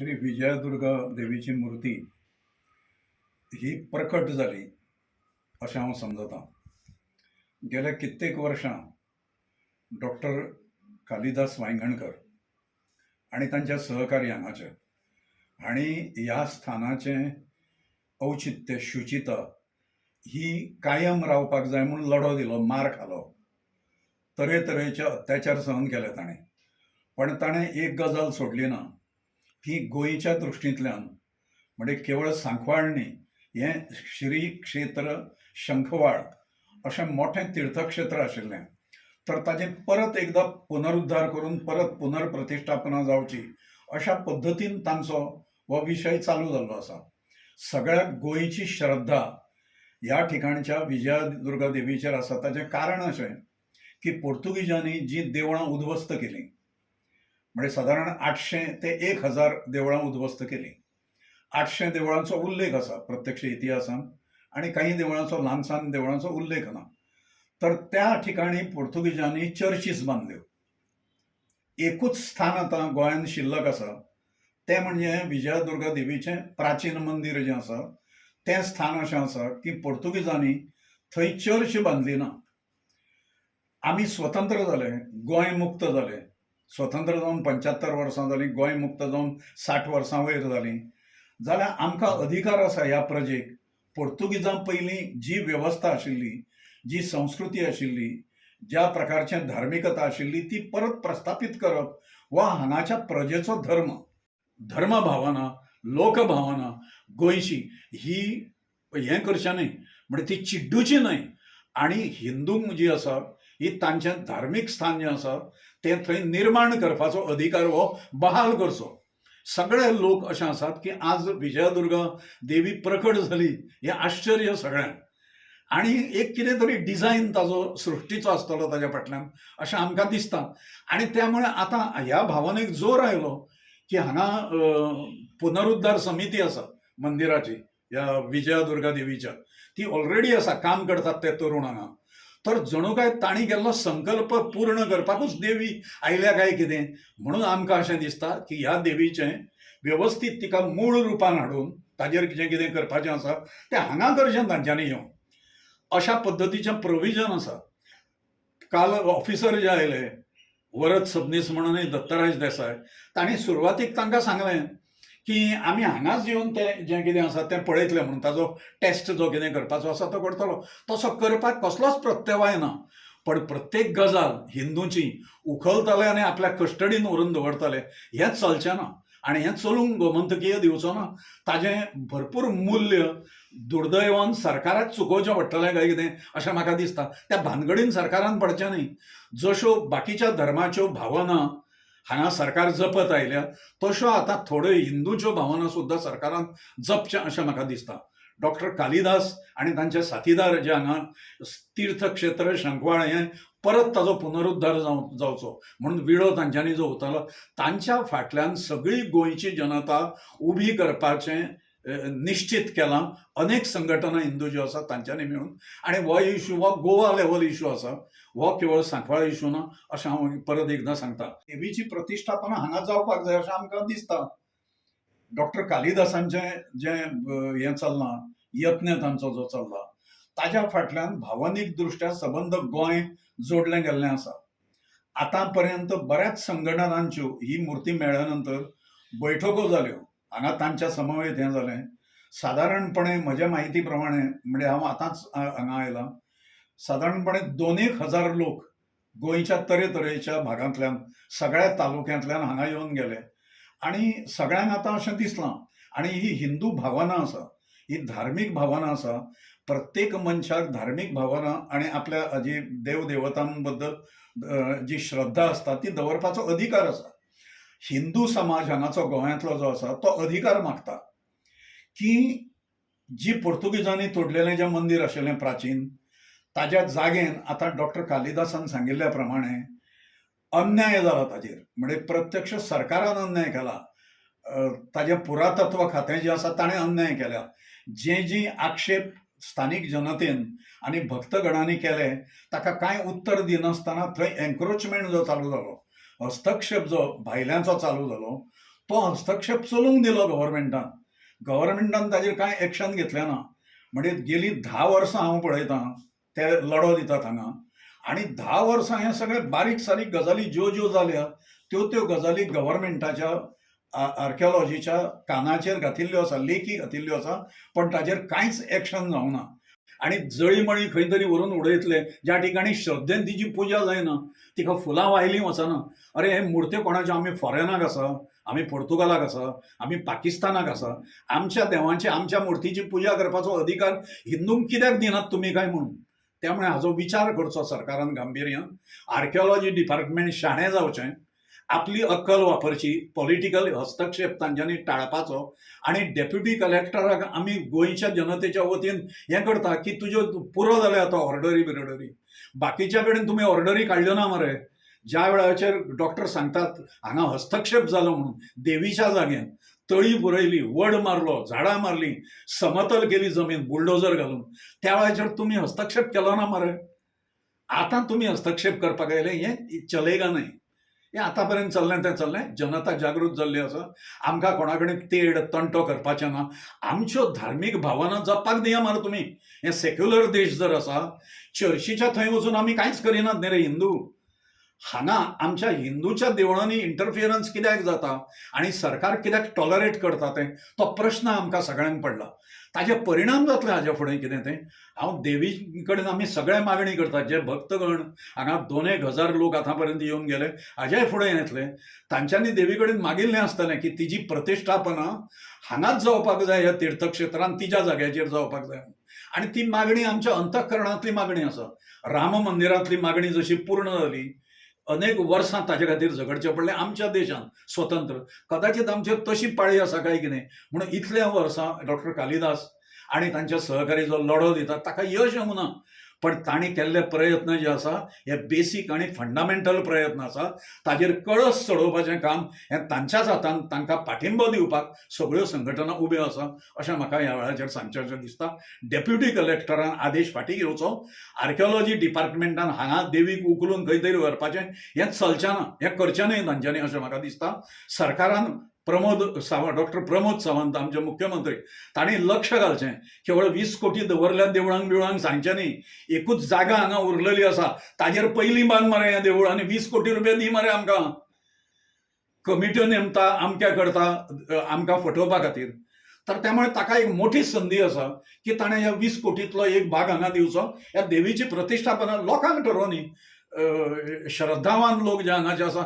श्री विजयादुर्गा देवीची मुर्ती ही प्रकट जाली अशें हांव समजतां. गेल्या कित्येक वर्सां डॉक्टर कालिदास वायंगणकर आनी तांच्या सहकारी हांगाचे हांणी ह्या स्थानाचें औचित्य, शुचिता ही कायम रावपाक जाय म्हूण लढो दिलो, मार खालो, तरेतरेचे अत्याचार सहन केले ताणें. पण ताणें एक गजाल सोडली ना की गोंयच्या दृश्टींतल्यान म्हणजे केवळ सांकवाळ न्ही, हें श्री क्षेत्र शंखवाळ अशें मोठें तीर्थक्षेत्र आशिल्लें, तर ताजें परत एकदां पुनरुद्धार करून परत पुनर्प्रतिश्ठापना जावची अशा पद्दतीन तांचो हो विशय चालू जाल्लो आसा. सगळ्या गोंयची श्रद्धा ह्या ठिकाणच्या विजयादुर्गा देवीचेर आसा. ताचें कारण अशें की पोर्तुगीजांनी जीं देवळां उद्ध्वस्त केलीं, म्हणजे सादारण 800 ते 1000 देवळां उद्ध्वस्त केलीं. 800 देवळांचो उल्लेख आसा प्रत्यक्ष इतिहासांत आनी काही देवळांचो, ल्हान सान देवळांचो उल्लेख ना. तर त्या ठिकाणी पोर्तुगीजांनी चर्चीस बांदल्यो. एकूच स्थान आतां गोंयांत शिल्लक आसा तें म्हणजे विजयादुर्गा देवीचें प्राचीन मंदीर जें आसा तें स्थान अशें आसा की पोर्तुगीजांनी थंय चर्च बांदली ना. आमी स्वतंत्र जाले, गोंय मुक्त जालें, स्वतंत्र जावन 75 वर्सां जालीं, गोंय मुक्त जावन 60 वर्सां वयर जालीं, जाल्यार आमकां अधिकार आसा ह्या प्रजेक पोर्तुगीजां पयलीं जी वेवस्था आशिल्ली, जी संस्कृती आशिल्ली, ज्या प्रकारचें धार्मिकता आशिल्ली ती परत प्रस्थापीत करप वा हांगाच्या प्रजेचो धर्म, धर्मभावना, लोकभावना गोंयची ही हें करचें न्हय, म्हणजे ती चिड्डुची न्हय. आनी हिंदूंक जी आसा ही तांचें धार्मीक स्थान जें आसा तें थंय निर्माण करपाचो अधिकार हो बहाल करचो. सगळे लोक अशें आसात की आज विजयादुर्गा देवी प्रकट जाली हें आश्चर्य सगळ्यांक, आनी एक कितें तरी डिजायन ताजो सृश्टीचो आसतलो ताज्या फाटल्यान अशें आमकां दिसता. आनी त्यामुळे आतां ह्या भावनेक जोर आयलो की हांगा पुनरुद्धार समिती आसा मंदिराची, ह्या विजयादुर्गा देवीच्या, ती ऑलरेडी आसा, काम करतात ते तरुण हांगा. तर जणू काय तांणी केल्लो संकल्प पूर्ण करपाकूच देवी आयल्या काय कितें म्हणून आमकां अशें दिसता की ह्या देवीचें वेवस्थीत तिका मूळ रुपान हाडून ताजेर जें कितें करपाचें आसा तें हांगा करचें तांच्यांनी येवन, अशा पद्दतीचें प्रोविजन आसा. काल ऑफिसर जे आयले वरद सबनीस म्हणून दत्तराज देसाय, तांणी सुरवातीक तांकां सांगलें की आमी हांगाच येवन तें जें कितें आसा तें पळयतलें म्हणून, ताजो टेस्ट जो कितें करपाचो आसा तो करतलो. तसो करपाक कसलोच प्रत्यवाय ना, पण प्रत्येक गजाल हिंदूची उखलतले आनी आपल्या कस्टडीन व्हरून दवरतले हें चलचें ना आनी हें चलूंक गोमंतकीय दिवचो ना. ताजें भरपूर मूल्य दुर्दैवान सरकाराक चुकोवचें पडटलें काय कितें अशें म्हाका दिसता. त्या भानगडीन सरकारान पडचें न्ही. जश्यो बाकीच्या धर्माच्यो भावना हांगा सरकार जपत आयल्या तश्यो आतां थोड्यो हिंदूच्यो भावना सुद्दां सरकारान जपचें अशें म्हाका दिसता. डॉक्टर कालिदास आनी तांचे साथीदार जे हांगा तीर्थक्षेत्र शंखवाळ हें परत ताजो पुनरुद्धार जावचो म्हणून विडो तांच्यांनी जो उतरलो तांच्या फाटल्यान सगळी गोंयची जनता उबी करपाचें निश्चित केलां. अनेक संघटना हिंदू ज्यो आसा तांच्यांनी मेळून, आनी हो इशू हो गोवा लेवल इशू आसा, हो केवळ सांकवाळ इशू ना अशें हांव परत एकदां सांगता. देवीची प्रतिश्ठापना हांगा जावपाक जाय अशें आमकां दिसता. डॉक्टर कालिदासांचें जें हें चल्लां, यत्न तांचो जो चल्ला ताज्या फाटल्यान भावनीक दृश्ट्या सबंद गोंय जोडलें गेल्लें आसा. आतां पर्यंत बऱ्याच संघटनांच्यो ही मुर्ती मेळ्ळ्या नंतर बैठको जाल्यो हांगा तांच्या समवेत हें जालें. सादारणपणे म्हज्या म्हायती प्रमाणे, म्हणजे हांव आतांच हांगा आयलां, सादारणपणे 2,000 लोक गोंयच्या तरेतरेच्या भागांतल्यान सगळ्या तालुक्यांतल्यान हांगा येवन गेले आनी सगळ्यांक आतां अशें दिसलां. आनी ही हिंदू भावना आसा, ही धार्मीक भावना आसा. प्रत्येक मनशाक धार्मीक भावना आनी आपल्या जी देव देवतांबद्दल जी श्रद्धा आसता ती दवरपाचो अधिकार आसा. हिंदू समाज हांगाचो गोंयांतलो जो आसा तो अधिकार मागता की जी पोर्तुगीजांनी तोडलेलें जें मंदीर आशिल्लें प्राचीन ताज्या जागेन आतां डॉक्टर कालिदासान सांगिल्ल्या प्रमाणे अन्याय जाला ताजेर, म्हणजे प्रत्यक्ष सरकारान अन्याय केला, ताजें पुरातत्व खातें जें आसा ताणें अन्याय केल्या. जे जी आक्षेप स्थानीक जनतेन आनी भक्तगणांनी केले ताका कांय उत्तर दिनासतना थंय एन्क्रोचमेंट जो चालू जालो, हस्तक्षेप जो भायल्यांचो चालू जालो तो हस्तक्षेप चलूंक दिलो गव्हर्मेंटान. गव्हर्मेंटान ताजेर कांय एक्शन घेतलें ना. म्हणजे गेलीं 10 वर्सां हांव पळयतां ते लढो दितात हांगा आनी 10 वर्सां हें सगळें बारीक सारीक गजाली ज्यो ज्यो जाल्या त्यो त्यो गजाली गव्हर्मेंटाच्या आर्किओलॉजीच्या कानाचेर घातिल्ल्यो आसा, लेखी घातिल्ल्यो आसा, पण ताजेर कांयच एक्शन जावंक ना. आनी जळीमळी खंय तरी व्हरून उडयतले ज्या ठिकाणी श्रद्धेन तिची पुजा जायना, तिका फुलां वायलीं वचना. अरे हे मुर्त्यो कोणाच्यो? आमी फॉरेनाक आसा, आमी पोर्तुगालाक आसा, आमी पाकिस्तानाक आसा, आमच्या देवांची आमच्या मुर्तीची पुजा करपाचो अधिकार हिंदूंक कित्याक दिनात तुमी काय म्हणून? त्यामुळे हाजो विचार करचो सरकारान गांभिर्यान. आर्किओलॉजी डिपार्टमेंट शाणें जावचें, आपली अक्कल वापरची, पॉलिटिकल हस्तक्षेप तांच्यांनी टाळपाचो. आनी डेप्युटी कलेक्टराक आमी गोंयच्या जनतेच्या वतीन हें करता की तुज्यो पुरो जाले आतां ऑर्डरी बिर्डरी, बाकीच्या कडेन तुमी ऑर्डरी काडल्यो ना मरे. ज्या वेळाचेर डॉक्टर सांगतात हांगा हस्तक्षेप जालो म्हणून देवीच्या जाग्यान तळी पुरयली, वड मारलो, झाडां मारली, समतल केली जमीन बुलडोजर घालून, त्या वेळाचेर तुमी हस्तक्षेप केलो ना मरे. आतां तुमी हस्तक्षेप करपाक आयले हें चलेगा न्हय. हें आतां पर्यंत चल्लें तें चल्लें. जनता जागृत जाल्ली आसा. आमकां कोणा कडेन तेड तंटो करपाचें ना. आमच्यो धार्मीक भावना जपपाक दिया मरे तुमी. हें सेक्युलर देश जर आसा, चर्चीच्या थंय वचून आमी कांयच करिनात न्ही रे हिंदू. हांगा आमच्या हिंदूच्या देवळांनी इंटरफियरन्स कित्याक जाता आनी सरकार कित्याक टॉलरेट करता तें, तो प्रश्न आमकां सगळ्यांक पडला. ताजे परिणाम जातले हाज्या फुडें कितें तें. हांव देवी कडेन आमी सगळे मागणी करतात, जे भक्तगण हांगा 2,000 लोक आतां पर्यंत येवन गेले, हाज्याय फुडें येतले, तांच्यांनी देवी कडेन मागिल्लें आसतलें की तिजी प्रतिश्ठापना हांगाच जावपाक जाय, ह्या तीर्थक्षेत्रान तिज्या जाग्याचेर जावपाक जाय. आनी ती मागणी आमच्या अंतःकरणांतली मागणी आसा. राम मंदिरांतली मागणी जशी पूर्ण जाली, अनेक वर्सां ताजे खातीर झगडचें पडलें आमच्या देशांत स्वतंत्र, कदाचित आमचेर तशी पाळी आसा काय कितें म्हणून इतल्या वर्सां डॉक्टर कालिदास आनी तांच्या सहकारी जो लढो दितात ताका यश येवंक ना, पण तांणी केल्ले प्रयत्न जे आसा हे बेसीक आनी फंडामेंटल प्रयत्न आसा. ताजेर कळस चडोवपाचें काम हें तांच्याच हातान, तांकां पाठिंबो दिवपाक सगळ्यो संघटना उब्यो आसा अशें म्हाका ह्या वेळाचेर सांगचें अशें दिसता. डेप्युटी कलेक्टरान आदेश फाटीं घेवचो, आर्किओलॉजी डिपार्टमेंटान हांगा देवीक उखलून खंय तरी व्हरपाचें हें चलचें ना, हें करचें न्हय तांच्यांनी अशें म्हाका दिसता. सरकारान प्रमोद सावंत, डॉक्टर प्रमोद सावंत आमचे मुख्यमंत्री, तांणी लक्ष घालचें. केवळ 20 कोटी दवरल्या देवळांक बिवळांक सांगचें न्ही, एकूच जागा हांगा उरलेली आसा ताजेर पयलीं बांद मरे हें देवूळ आनी 20 कोटी रुपया दी मरे आमकां. कमिट्यो नेमता आमक्या करता आमकां फटोवपा खातीर. तर त्यामुळे ताका एक मोठी संदी आसा की ताणें ह्या 20 कोटींतलो एक भाग हांगा दिवचो. ह्या देवीची प्रतिश्ठापना लोकांक ठरोवनी, श्रद्धावान लोक जे हांगाचे आसा.